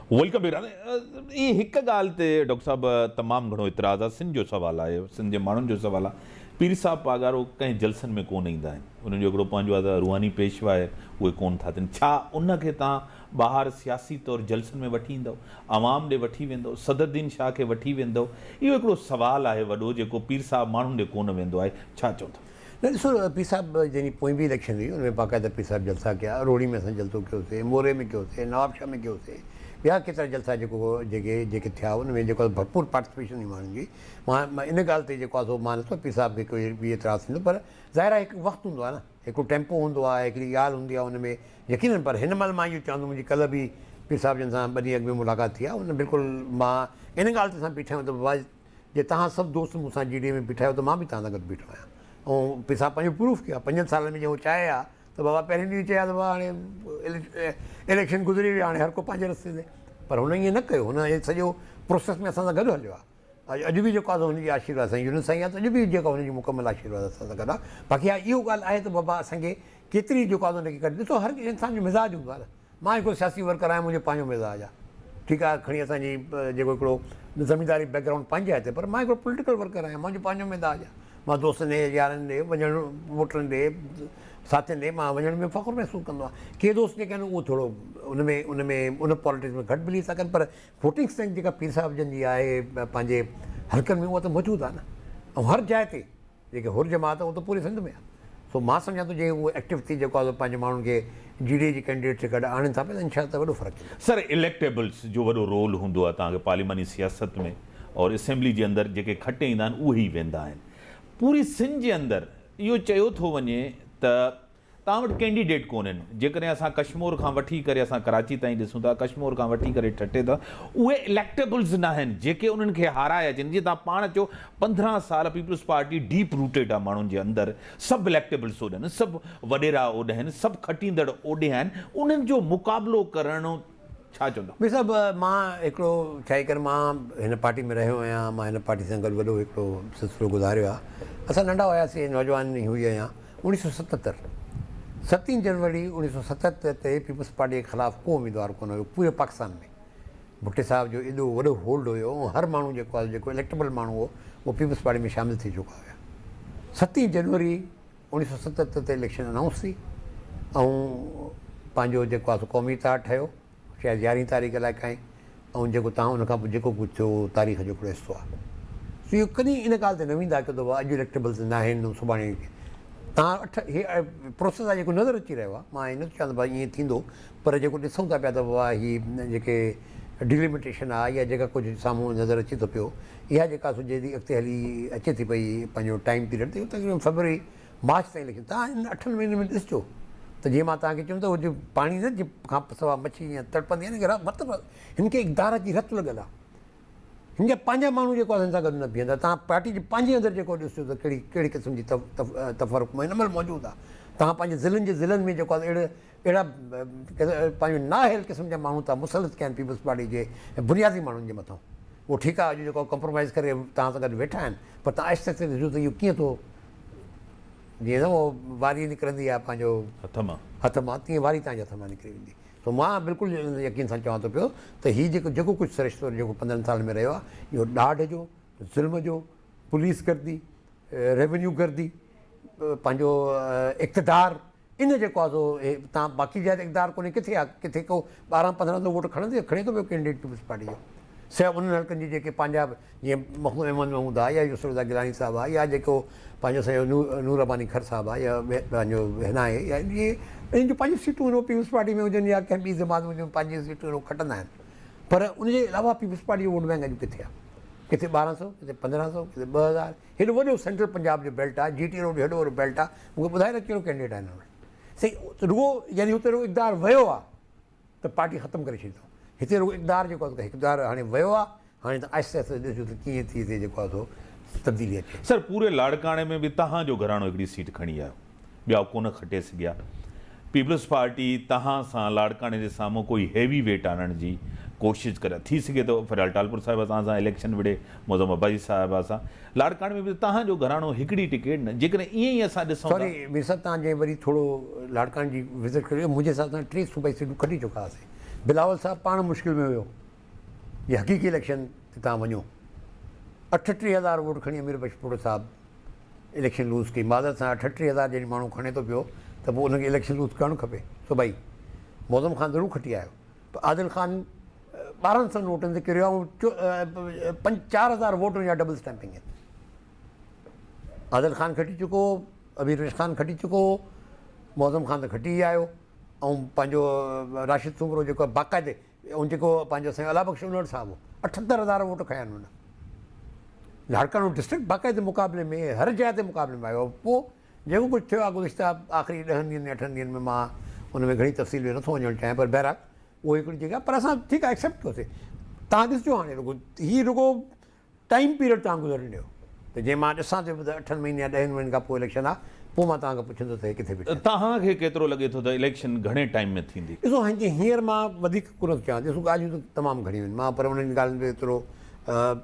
Welcome back هي هڪ ڳالهه تي ڊاڪٽر صاحب تمام گهڻو اعتراض آهي سنڌ جو سوال آهي سنڌ جي ماڻهن جو سوال آهي پير صاحب پاڳارو ڪنهن جلسن ۾ ڪونه ايندا آهن انهن جو هڪڙو پنهنجو آهي روحاني پيشوا آهي اهي ڪونه ٿا ٿين ڇا ان کي توهان ٻاهر سياسي طور جلسن ۾ وٺي ايندؤ عوام ڏي وٺي ويندؤ صدر الدين شاهه کي وٺي ويندؤ اهو هڪڙو سوال آهي وڏو جيڪو پير صاحب ماڻهن ڏي ڪونه ويندو آهي ڇا چوندؤ. نه ڏسو پير صاحب جنهن پوئين به اليڪشن هئي ان ۾ باقاعده پير صاحب جلسا ڪيا روهڙي ۾ اسان جلسو ڪيوسي موري ۾ ڪيوسي نوابشاهه ۾ ڪيوسي ٻيا ڪيترا جلسا جيڪو جيڪي جيڪي ٿيا ان ۾ جيڪو ڀرپور پارٽيسپيشن هئي ماڻهن جي مان ان ڳالهه تي جيڪو آهي سو مان نٿو پير صاحب کي ڪوئي به اعتراض ٿيندو پر ظاهر آهي هڪ وقت هوندو آهي نه هڪڙو ٽيمپو هوندو آهي هڪڙي ڳالهه هوندي آهي ان ۾ يقينن پر هن مهل مان اهو چوان ٿو منهنجي ڪلهه به پير صاحب جن سان ٻه ڏينهن اڳ ۾ ملاقات ٿي آهي ان بلڪل مان ان ڳالهه تي سان بيٺا آهيون ته بابا جي توهان سڀ دوست مون سان جي ڊي اي ۾ بيٺا آهيو ته مان به توهان سان گڏ بيٺو آهيان ۽ پير صاحب پنهنجو پروف ڪيو آهي پنجن سالن ۾ جي هو چاهي ها ته بابا پهرين ڏينهن چئي ها ته بابا هاڻي اليڪشن گذري ويو هاڻي هر ڪو پنهنجي رستي تي پر هن ائين نه ڪيو هن هي سڄو پروسيس ۾ اسان سان گڏ هليو آهي اڄ به جيڪو آهي هن جي آشيرواد سائين يونس سائين آهي ته اڄ به جيڪو هن جي مڪمل آشيرواد اسان سان گڏ آهي باقي ها اهو ڳالهه آهي ته بابا اسان کي ڪيتري جيڪو آهي هن کي ڪڍ ڏسو هر انسان جو مزاج هوندو آهي نه مان هڪڙو سياسي ورڪر آهيان منهنجو پنهنجو مزاج آهي ٺيڪ آهي کڻي اسان جي جيڪو هڪڙو زمينداري بيڪ گرائونڊ پنهنجي آهي پر مان هڪڙو پوليٽيڪل ورڪر آهيان منهنجو پنهنجو مزاج آهي مان دوستن ڏي يارن ڏي وڃڻ ووٽرن ڏي ساٿين ڏي مان وڃڻ ۾ فخر محسوس ڪندو آهيان ڪي دوست جيڪي آهن اهو ٿورو ان ۾ ان ۾ ان پاليٽڪس ۾ گهٽ بليو ٿا ڪن پر ووٽنگ اسٽرينٿ جيڪا پير صاحب جن جي آهي پنهنجي حلقن ۾ اها ته موجود آهي نه ۽ هر جاء تي جيڪي حر جماعت آهي اهو ته پوري سنڌ ۾ آهي سو مان سمجهان ٿو جي اهو ايڪٽو ٿي جيڪو آهي سو پنهنجي ماڻهن کي جي ڊي اي جي ڪينڊيڊيٽ سان گڏ آڻين ٿا پيا ته انشاء الله ته وڏو فرق ايندو. سر اليڪٽيبلز جو وڏو رول هوندو آهي توهان کي پارليماني سياست ۾ اور اسيمبلي جي اندر جيڪي کٽي ايندا آهن اهي ئي ويندا آهن پوري سنڌ جي اندر اهو چيو ٿو وڃي ته توهان وٽ ڪينڊيڊيٽ ڪونهن، جيڪڏهن اسان ڪشمور کان وٺي ڪري اسان ڪراچي تائين ڏسون ٿا، ڪشمور کان وٺي ڪري ٺٽي تائين اهي اليڪٽيبلز ناهن جيڪي انهن کي هارائي اچن، جيئن توهان پاڻ چيو 15 سال پيپلز پارٽي ڊيپ روٽيڊ آهي ماڻهن جي اندر، سڀ اليڪٽيبلز اوڏهن، سڀ وڏيرا اوڏهن، سڀ کٽيندڙ اوڏي آهن، انهن جو مقابلو ڪرڻ ڇا چوندؤ؟ مير صاحب مان هڪڙو ڇاهي ڪري مان هن پارٽي ۾ رهيو آهيان مان هن پارٽي سان گڏ وڏو هڪڙو سلسلو گذاريو آهي اسان ننڍا هياسين نوجوان هئي آهيان اوڻيهه سو ستتر ستين جنوري اوڻيهه سو ستتر تي پيپلز پارٽي جي خلاف ڪو اميدوار ڪونه هيو پوري پاڪستان ۾ ڀٽي صاحب جو ايڏو وڏو هولڊ هيو ۽ هر ماڻهو جيڪو آهي جيڪو اليڪٽبل ماڻهو هو اهو پيپلز پارٽي ۾ شامل ٿي چڪا هيا ستين جنوري اوڻيهه سو ستتر تي اليڪشن انائونس ٿي ۽ پنهنجو جيڪو آهي سو قومي اتحاد ٺهيو شايد يارهين تاريخ الائي ڪائين ۽ جيڪو تان ان کان پوء جيڪو ڪجهه ٿيو اهو تاريخ جو هڪڙو حصو آهي سو اهو ڪڏهن ان ڳالهه تي نه ويندا ڪه بابا اڄ اليڪٽيبلز نه آهن ۽ سڀاڻي تان اٺ هي پروسيس آهي جيڪو نظر اچي رهيو آهي مان ائين نٿو چوان ته بابا ائين ٿيندو پر جيڪو ڏسون ٿا پيا ته بابا هي جيڪي ڊيليميٽيشن آهي يا جيڪا ڪجهه سامهون نظر اچي ٿو پيو اها جيڪا سو جيڏي اڳتي هلي اچي ٿي پئي پنهنجو ٽائيم پيريڊ ته اهو تقريبن فيبروري مارچ تائين لکي توهان ان اٺن مهينن ۾ ڏسجو ته جيئن مان توهان کي چيم ته هو جو پاڻي نه جي کان سوا مڇي ائين تڙپندي آهي نه مطلب هن کي اقدار جي رت لڳل آهي هن جا پنهنجا ماڻهو جيڪو آهي هن سان گڏ نه بيهندا توهان پارٽي جي پنهنجي اندر جيڪو ڏسجو ته ڪهڙي ڪهڙي قسم جي تفرق هن مهل موجود آهي توهان پنهنجي ضلعن جي ضلعن ۾ جيڪو آهي اهڙي اهڙا پنهنجو نااهل قسم جا ماڻهو ٿا مسلط ڪيا آهن پيپلز پارٽي جي بنيادي ماڻهن جي مٿان اهو ٺيڪ آهي اڄ جيڪو ڪمپرومائز ڪري توهان سان گڏ ويٺا آهن پر توهان آهستي آهستي ڏسجو ته اهو ڪيئن ٿو جيئن نه اهو واري نڪرندي آهي پنهنجو هٿ مان هٿ مان تيئن واري توهان جي هٿ مان نڪري ويندي سو مان بلڪل يقين سان چوان ٿو پيو ته هي جيڪو جيڪو ڪجهه سرشتو جيڪو پندرهن سالن ۾ رهيو آهي اهو ڏاڍ جو ظلم جو پوليس گردي ريونيو گردي پنهنجو اقتدار ان جيڪو آ سو تان باقي جاء تي اقتدار ڪونهي ڪٿي آ ڪٿي ڪو ٻارهن پندرهن سو ووٽ کڻندي کڻي ٿو پيو ڪينڊيڊيٽ پيپلز پارٽي جو سواء انهن حلقن جي جيڪي پنهنجا جيئن مخدوم احمد محمود آ يا يوسف رضا گيلاني صاحب آ يا جيڪو پنهنجو سائين نور رباني کر صاحب آ يا پنهنجو هن آهي يا اهي انهن جون پنهنجون سيٽون آهن پيپلز پارٽي ۾ هجن يا ڪنهن ٻي جماعت ۾ هجن پنهنجي سيٽون آهن کٽندا آهن پر ان جي علاوه پيپلز پارٽي جو ووٽ بينڪ اڄ ڪٿي آ ڪٿي ٻارهن سو ڪٿي پندرهن سو ڪٿي 2000 هيڏو وڏو سينٽرل پنجاب جو بيلٽ آ جي ٽي روڊ جو هيڏو وڏو بيلٽ آ مون کي ٻڌاء نه ڪهڙو ڪينڊيڊيٽ آهي هن وٽ. سائين رڳو يعني هتي رڳو اقتدار ويو آ ته پارٽي ختم ڪري ڇڏي اٿئون. هتي رڳو اقتدار جيڪو آ اقتدار هاڻي ويو آ هاڻي ته آهستي آهستي ڏسجو ته ڪيئن ٿي هتي جيڪو آ سو تبديلي اچي. سر پوري لاڙڪاڻي ۾ به تهان جو گهراڻو هڪڙي سيٽ کڻي آيو ٻيا ڪونه کٽي سگهيا. پيپلز پارٽي تهان سان لاڙڪاڻي جي سامهون ڪوئي هيوي ويٽ آڻڻ جي ڪوشش ڪري ٿي سگهي ٿو فريال ٽالپر صاحب اسان سان اليڪشن وڙهي معظم عباسي صاحب سان لاڙڪاڻي ۾ به تهان جو گهراڻو هڪڙي ٽڪيٽ نه جيڪڏهن ائين ئي اسان ڏسون ٿا. سوري مير صاحب تهان جنهن وري ٿورو لاڙڪاڻي جي وزٽ ڪئي منهنجي حساب سان ٽي صوبائي سيٽون کٽي چڪا هئاسين بلاول صاحب پاڻ مشڪل ۾ هيو جي حقيقي اليڪشن تي توهان وڃو 38 هزار ووٽ کڻي امير بخش پوڙهو صاحب اليڪشن لوز ڪئي معذرت سان 38 هزار جڏهن ماڻهو کڻي ٿو پيو ته پوء ان کي اليڪشن لوز ڪرڻ کپي سو ڀائي معظم خان ضرور کٽي آيو پر عادل خان ٻارهن سون ووٽن تي ڪريو ۽ پنج 4000 ووٽ ان جا ڊبل اسٽيمپنگ آهن عادل خان کٽي چڪو هو امير بخش خان کٽي چڪو هو معظم خان ته کٽي ئي آيو ۽ پنهنجو راشد سومرو جيڪو باقاعدي ۽ جيڪو پنهنجو سائين الله بخش انڙ صاحب هو 78 هزار ووٽ کنيا آهن هن لاڙڪاڻو ڊسٽرڪٽ باقاعدي مقابلي ۾ هر جاء تي مقابلي ۾ آيو پوء جيڪو ڪجهه ٿيو آهي گذشته آخري ڏهن ڏينهن اٺن ڏينهن ۾ مان ان ۾ گهڻي تفصيل ۾ نٿو وڃڻ چاهيان پر بهرحال اهو هڪڙي جيڪا پر اسان ٺيڪ آهي ايڪسيپٽ ڪيوسي تان ڏسجو هاڻي رڳو هي رڳو ٽائيم پيريڊ توهان گذرڻ ڏيو ته جنهن مان ڏسان ٿو ته اٺن مهينن يا ڏهن مهينن کان پوء اليڪشن آ پوء مان توهان کان پڇندس ته هي ڪٿي بيٺا آهن. توهان کي ڪيترو لڳي ٿو ته اليڪشن گهڻي ٽائيم ۾ ٿيندي؟ ڏسو هاڻي جي هينئر مان وڌيڪ ڪونه ٿو چاهيان ڏسو ڳالهيون ته تمام گهڻيون آهن مان پر انهن ڳالهين تي ايترو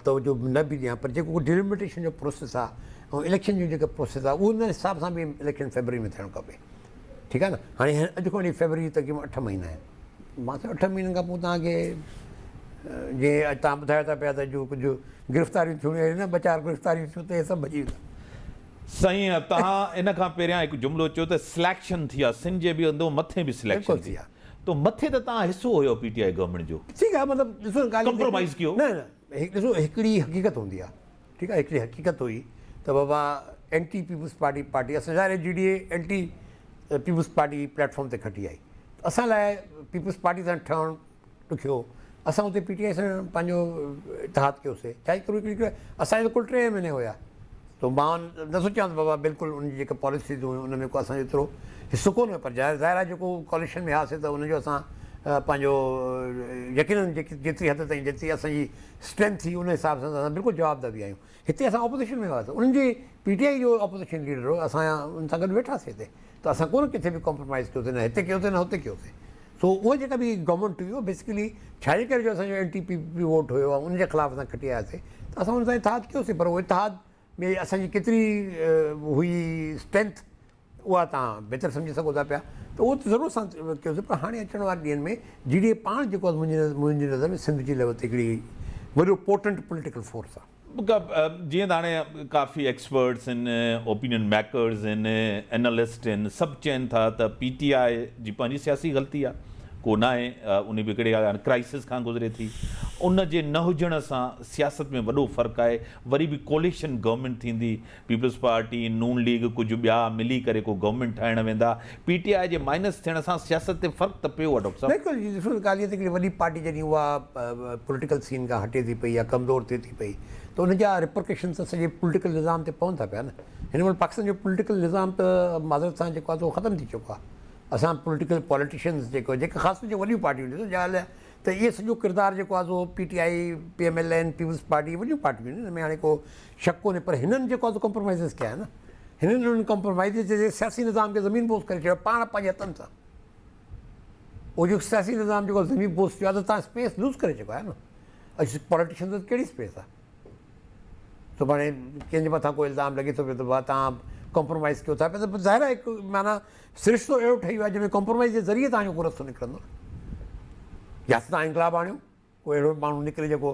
توجه نه به ڏيان پر جيڪو ڊيلميٽيشن جو پروسيس آ ۽ اليڪشن جو جيڪو پروسيس آ اهو ان حساب سان به اليڪشن فيبروري ۾ ٿيڻ کپي ٺيڪ آ نه هاڻي اڄ کان وٺي فيبروري تقريبن اٺ مهينا آهن مان چيو اٺن مهينن کان پوء توهان کي جيئن اڄ توهان ٻڌايو ٿا پيا ته جو ڪجهه گرفتاريون ٿيون آهن نه ٻه چار گرفتاريون ٿيون ته اهي سڀ ڀڄي ويندا. سائين توهان ان کان پهريان هڪ جملو چيو ته سليڪشن ٿي آ سن جي به اندو مٿي به سليڪشن ٿي آ تو مٿي ته توهان حصو هيو پي ٽي I government جو. ٺيڪ آ مطلب ڏسو ڳالهه ڪمپرومائيز ڪيو. نه نه ڏسو هڪڙي حقيقت هوندي آ ٺيڪ آ هڪڙي حقيقت هئي ته بابا اينٽي پيپلز پارٽي پارٽي اسان ظاهر جي D A anti peoples party platform تي کٽي آئي ته اسان لاء پيپلز پارٽي سان ٺهڻ ڏکيو هو اسان اتي پي ٽي آء سان پنهنجو اتحاد ڪيوسي ڇا جي ڪري اسان جا ته ڪل ٽي ايم اين اي هيا تو مان نٿو چوان ته بابا بلڪل ان جي جيڪا پاليسيز هيون ان ۾ ڪو اسان جو ايترو حصو ڪونه هيو پر ظاهر آهي جيڪو ڪاليشن ۾ هئاسي ته ان جو اسان پنهنجو يقينن جيتري حد تائين جيتري اسان جي اسٽرينٿ ٿي ان حساب سان اسان بلڪل جوابده به آهيون هتي اسان اپوزيشن ۾ هئاسين انهن جي پي ٽي آء جو اپوزيشن ليڊر هو اسان ان سان گڏ ويٺاسين هتي ته اسان ڪونه ڪٿي به ڪمپرومائز ڪيوسين نه هتي ڪيوسين نه هتي ڪيوسين سو اها جيڪا به گورنمينٽ هئي اها بيسڪلي ڇا جي ڪري جو اسان جو اينٽي پي پي ووٽ هيو ان جي خلاف اسان کٽي آياسين ته اسان ان سان اتحاد ڪيوسين پر اهو اتحاد ۾ اسان جي ڪيتري هئي اسٽرينٿ اها توهان بهتر سمجهي سگهو ٿا پيا ته اهو ته ضرور اسان ڪيوسين پر هاڻي اچڻ وارن ڏينهن ۾ جي ڊي اي پاڻ جيڪو آهي منهنجي نظر ۾ سنڌ جي ليول تي هڪڙي وڏو پوٽنٽ پوليٽيڪل فورس آهي. جيئن ته هاڻي ڪافي ايڪسپرٽس آهن، اوپينين ميڪرز آهن، اينالسٽ آهن، سڀ چين ٿا ته پي ٽي آء جي پنهنجي سياسي غلطي آهي، ڪو ناهي، انهي به هڪڙي هاڻي ڪرائسس کان گذري ٿي، ان جي نه هجڻ سان سياست ۾ وڏو فرق آهي، وري به ڪوليشن گورنمينٽ ٿيندي، پيپلز پارٽي، نون ليگ ڪجهه ٻيا ملي ڪري ڪو گورنمينٽ ٺاهڻ ويندا، پي ٽي آء جي مائنس ٿيڻ سان سياست تي فرق ته پيو آهي ڊاڪٽر صاحب. بلڪل جي ڏسو ڳالهه اها ته هڪڙي وڏي پارٽي جڏهن اها پوليٽيڪل سين کان هٽي ٿي پئي يا ڪمزور ٿئي ٿي پئي ته ان جا ريپرڪشنز ته سڄي پوليٽيڪل نظام تي پون ٿا پيا نه هن مهل پاڪستان جو پوليٽيڪل نظام ته معذرت سان جيڪو آهي سو ختم ٿي چڪو آهي اسان پوليٽيڪل پاليٽيشنز جيڪو جيڪي خاص طور وڏيون پارٽيون ڏسو ڳالهه ته اهي سڄو ڪردار جيڪو آهي سو P T I P M L N peoples party وڏيون پارٽيون آهن ان ۾ هاڻي ڪو شڪ ڪونهي پر هنن جيڪو آهي سو ڪمپرومائيزز ڪيا آهن نه هنن انهن ڪمپرومائيزز جي ذريعي سياسي نظام کي زمين بوس ڪري ڇڏيو پاڻ پنهنجي هٿن سان اهو جيڪو سياسي نظام جيڪو زمين بوس ٿيو آهي ته تان اسپيس لوز ڪري چڪا آهيو نه اڄ پاليٽيشنز وٽ ڪهڙي اسپيس آهي سڀاڻي ڪنهن جي مٿان ڪو الزام لڳي ٿو پيو ته بابا تان ڪمپرومائيز ڪيو ٿا پيا ته ظاهر آهي هڪ معنيٰ سرشتو اهڙو ٺهي ويو آهي جنهن ۾ ڪمپرومائيز جي ذريعي تان جو ڪو رستو نڪرندو نه يا ته تان انقلاب آڻيو ڪو اهڙو ماڻهو نڪري جيڪو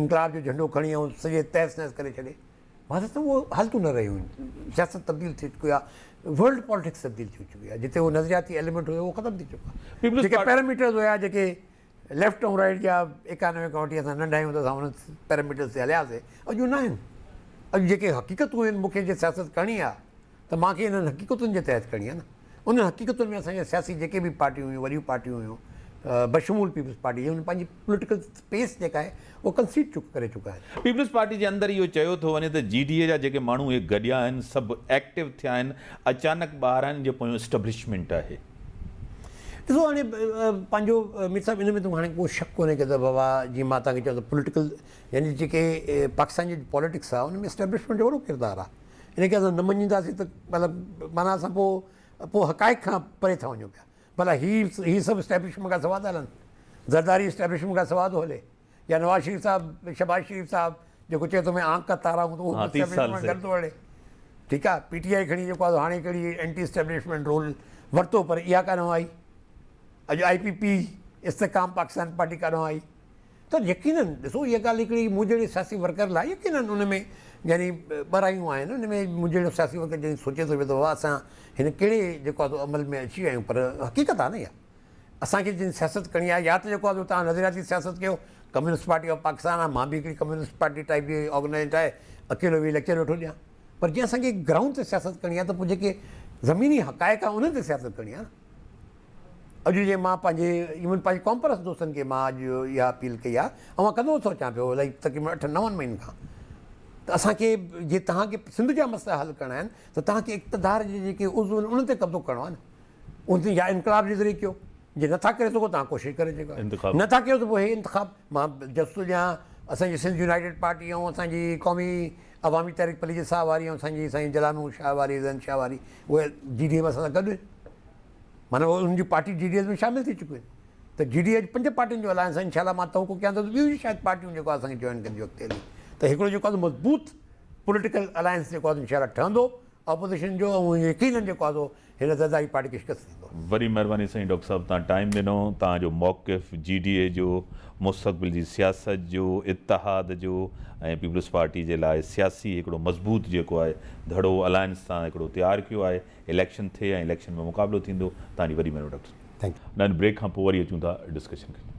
انقلاب جو جهنڊو کڻي ۽ سڄي تهس نهس ڪري ڇڏي. مان ته اهو حالتون نه رهيون آهن. سياست تبديل ٿي چڪي آهي. ورلڊ پاليٽڪس تبديل ٿي چڪي آهي. جتي اهو نظرياتي ايليمينٽ هيو اهو ختم ٿي چڪو آهي. جيڪي پيراميٽرز هيا جيڪي ليفٽ ۽ رائيٽ جا 91 کان وٺي اسان ننڍا آهيون ته اسان انهن پيراميٽرز تي هلياسي اڄ اهي نه آهن. اڄ جيڪي حقيقتون آهن مون کي جي سياست ڪرڻي آهي ته مان کي انهن حقيقتن جي تحت ڪرڻي آهي نه. انهن حقيقتن ۾ اسان جا سياسي جيڪي به پارٽيون هيون، وڏيون پارٽيون هيون، بشمول پيپلز پارٽي جي، انهن پنهنجي پوليٽيڪل اسپيس جيڪا آهي اها ڪنسيڊ چڪ ڪري چڪا آهن. پيپلز پارٽي جي اندر اهو چيو ٿو وڃي ته جي ڊي اي جا جيڪي ماڻهو اهي گڏيا آهن سڀ ايڪٽو ٿيا آهن، اچانڪ ٻاهر آهن جي پويون اسٽبلشمينٽ آهي. ڏسو هاڻي پنهنجو مير صاحب ان ۾ ته هاڻي ڪو شڪ ڪونهي ڪي ته بابا جيئن مان توهان کي چيو ته پوليٽيڪل يعني جيڪي پاڪستان جي پاليٽڪس آهي ان ۾ اسٽبلشمينٽ جو وڏو ڪردار آهي. ان کي اسان نه مڃينداسين ته مطلب معنيٰ اسان پوء پوء حقائق کان پري ٿا وڃون پيا. ڀلا هي هي سڀ اسٽيبلشمينٽ کان سوا ٿا هلن؟ زرداري اسٽيبلشمينٽ کان سوا ٿو هلي يا نواز شريف صاحب شهباز شريف صاحب جيڪو چئي ٿو مين آنک کا تارا هون ته اهو به اسٽيبلشمينٽ گڏ ٿو هلي. ٺيڪ آهي پي ٽي آء کڻي جيڪو آهي هاڻي ڪهڙي اينٽي اسٽيبلشمينٽ رول ورتو پر اها ڪانه آئي. اڄ آء پي پي استحڪام پاڪستان پارٽي ڪاڏانهن آئي؟ ته يقينن ڏسو اها ڳالهه هڪڙي مون جهڙي سياسي ورڪر لاء يقينن ان ۾ يعني ٻرايون آهن ان ۾ مون جهڙو سياسي ورڪر جڏهن سوچي ٿو پيو ته بابا اسان هن ڪهڙي جيڪو آهي سو عمل ۾ اچي ويا آهيون پر حقيقت آهي نه اها اسان کي جن سياست ڪرڻي آهي يا ته جيڪو آهي سو توهان نظرياتي سياست ڪيو ڪميونسٽ پارٽي آف پاڪستان آهي مان به هڪڙي ڪميونسٽ پارٽي ٽائيپ جي آرگنائيزيشن ٺاهي اڪيلو ويهي ليڪچر ويٺو ڏيان پر جي اسان کي گرائونڊ تي سياست ڪرڻي آهي ته پوء جيڪي زميني حقائق آهن انهن تي سياست ڪرڻي آهي نه اڄ جي مان پنهنجي ايون پنهنجي قومپرست دوستن کي مان اڄ اها اپيل ڪئي آهي ۽ مان ڪندو ٿو اچان پيو الائي تقريبن اٺن نون مهينن کان ته اسان کي جي توهان کي سنڌ جا مسئلا حل ڪرڻا آهن ته توهان کي اقتدار جي جيڪي عضو آهن انهن تي قبضو ڪرڻو آهي نه ان تي يا انقلاب جي ذريعي ڪيو جي نٿا ڪري سگهو توهان ڪوشش ڪري جيڪو نٿا ڪيو ته پوء هي انتخاب مان جس ٿو ڏيان اسان جي سنڌ يونائيٽيڊ پارٽي ۽ اسان جي قومي عوامي تحريڪ پليجي صاحب واري ۽ اسان جي سائين جلال محمود شاهه واري زين شاهه واري اهي جي ڊي اي ۾ اسان سان گڏ آهن معنيٰ انهن جون پارٽيون جي ڊي اي ۾ شامل ٿي چڪيون آهن ته جي ڊي اي پنج پارٽين جو الائنس آهي انشاء الله مان توقع ڪيان ٿو ته ٻيون به شايد پارٽيون جيڪو اسان کي جوائن ڪنديون اڳتي هلي ته هڪڙو جيڪو آهي مضبوط پوليٽيڪل الائنس جيڪو آهي انشاء الله ٺهندو اپوزيشن جو ۽ يقينن جيڪو آهي سو هن زرداري پارٽي کي شڪست ڏيندو. وڏي مهرباني سائين ڊاڪٽر صاحب توهان ٽائيم ڏنو توهان جو موقف جي ڊي اي جو مستقبل جي سياست جو اتحاد جو ۽ پيپلز پارٽي جي لاء سياسي هڪڙو مضبوط جيڪو آهي ڌڙو الائنس توهان هڪڙو تيار ڪيو آهي اليڪشن ٿئي ۽ اليڪشن ۾ مقابلو ٿيندو توهان جي وڏي مهرباني ڊاڪٽر صاحب. Thank you. ننڍ بريڪ کان پوء وري اچون ٿا ڊسڪشن ڪرڻ.